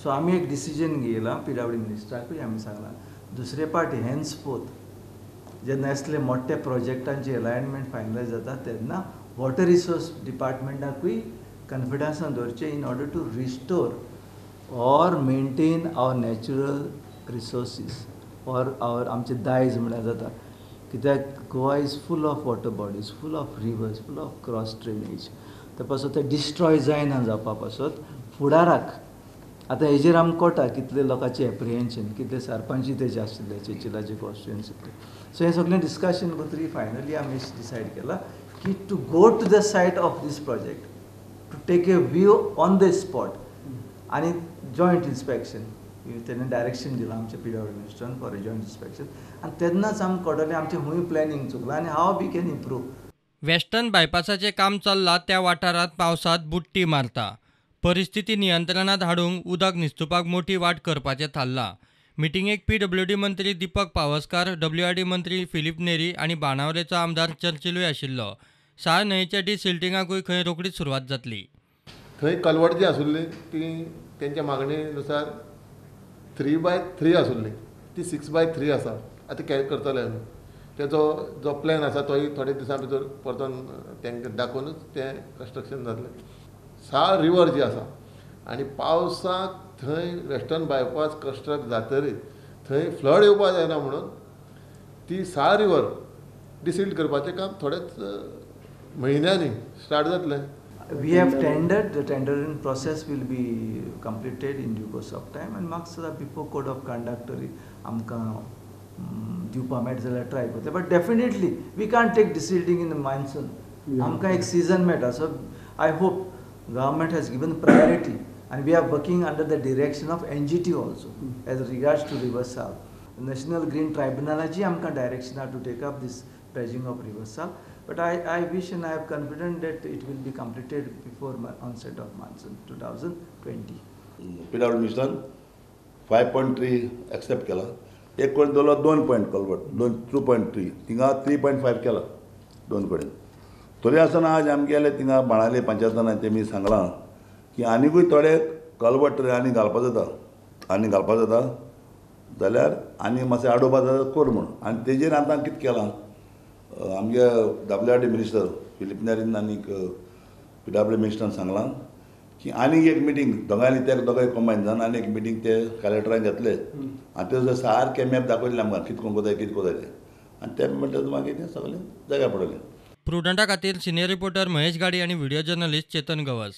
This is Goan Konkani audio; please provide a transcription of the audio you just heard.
सो आमी एक डिसिजन घेयलां, पीडब्ल्यूडी मिनिस्टराकूय आमी सांगलां, दुसरे पार्टी हेन्सफोर्थ जेन्ना असले मोठे प्रोजेक्टांचे अलायनमेंट फायनलायज जाता तेन्ना वॉटर रिसोर्स डिपार्टमेंटाकूय कन्फिडन्सान दवरचें in order to restore or maintain our natural resources or our आमचे दायज म्हळ्यार जाता. कित्याक Goa is full of water bodies, full of rivers, full of cross drainage. ते पासत ते डिस्ट्रॉय जायना जावपा पासत फुडाराक आतां हेजेर आमकां कळटा कितले लोकांचे एप्रिहेन्शन, कितले सरपंची तेजे आशिल्ले चेचिलाचे कॉन्स्टिट्युएन्सीतले. सो हें सगळें डिस्कशन करतकीर फायनली आमी डिसायड केलां की to go to the site of this project, to take a view on the spot आनी जॉयंट इन्स्पेक्शन तेन्ना डायरेक्शन दिलां आमच्या पीडब्ल्यूडी मिनिस्टरान फॉर अ जॉयंट इन्स्पेक्शन आनी तेन्नाच आमकां कळटलें आमचें खूंय प्लॅनिंग चुकलां आनी how we can improve. Western बायपासाचें काम चल्लां त्या वाठारांत पावसांत बुडटी मारता. परिस्थिती नियंत्रणांत हाडूंक उदक निस्तुपाक मोठी वाट करपाचें थारलां. मिटिंगेक पीडब्ल्यूडी मंत्री दीपक पावसकार, डब्ल्यूआरडी मंत्री फिलीप नेरी आनी बाणावलेचो आमदार चर्चिलूय आशिल्लो. साळ न्हंयेच्या डिसिल्टिंगाकूय खंय रोखडीच सुरवात जातली. थंय कलवट जी आसुल्ली ती तेंच्या मागणेनुसार 3x3 आसुल्ली, ती 6x3 आसा. आतां कॅरी करतले आमी तेजो जो प्लॅन आसा तोय थोडे दिसां भितर परतून तांकां दाखोवनूच तें कन्स्ट्रक्शन जातलें. साळ रिवर जी आसा आनी पावसाक थंय वेस्टर्न बायपास कन्स्ट्रक्ट जातरीच थंय फ्लड येवपा जायना म्हणून ती साळ रिवर डिसिल्ट करपाचें काम थोडेच म्हयन्यांनी स्टार्ट जातलें. We have tendered, the tendering process will be completed in due course of time and marks before code of conduct तरी आमकां दिवपा मेळटा जाल्यार ट्राय करतले. But definitely we can't take desilting in the monsoon. आमकां एक सिजन मेळटा. So I hope government has given priority and we are working under the direction of NGT also as regards to river Sal. National Green ट्रायब्युनलाची आमकां direction to take up this dredging of river Sal. But I wish and I am confident that it will be completed before onset of monsoon 2020. PW मिनिस्टरान 5.3 accept केला, एक कडेन दवरलो 2 पॉयंट कलवट, 2.3 थिंगा 3.5 केला दोन कडेन. तरी आसतना आज आमगेले थिंगा बाणाले पंचायतान तेमी सांगलां की आनिकूय थोडे कलवट आनी घालपा जाता, आनी घालपा जाता जाल्यार आनी मातशें आडोवपा जाता कर म्हूण. आनी तेजेर आतां कितें केलां आमगे डब्ल्यूआरडी मिनिस्टर फिलीप नेरीन आनीक पीडब्ल्यू मिनिस्टरान सांगलां की आनीक एक मिटींग दोगांयनी ते दोगांय कंबायन जावन आनी एक मिटींग ते कलेक्टरान घेतले आनी ते सारकें मॅप दाखयलें आमकां कितें करूंक जाय कितें करूंक जाय तें आनी ते म्हणटा मागीर तें सगळें जाग्यार पडलें. प्रुडंटा खातीर सिनियर रिपोर्टर महेश गाडी आनी व्हिडिओ जर्नलिस्ट चेतन गवस.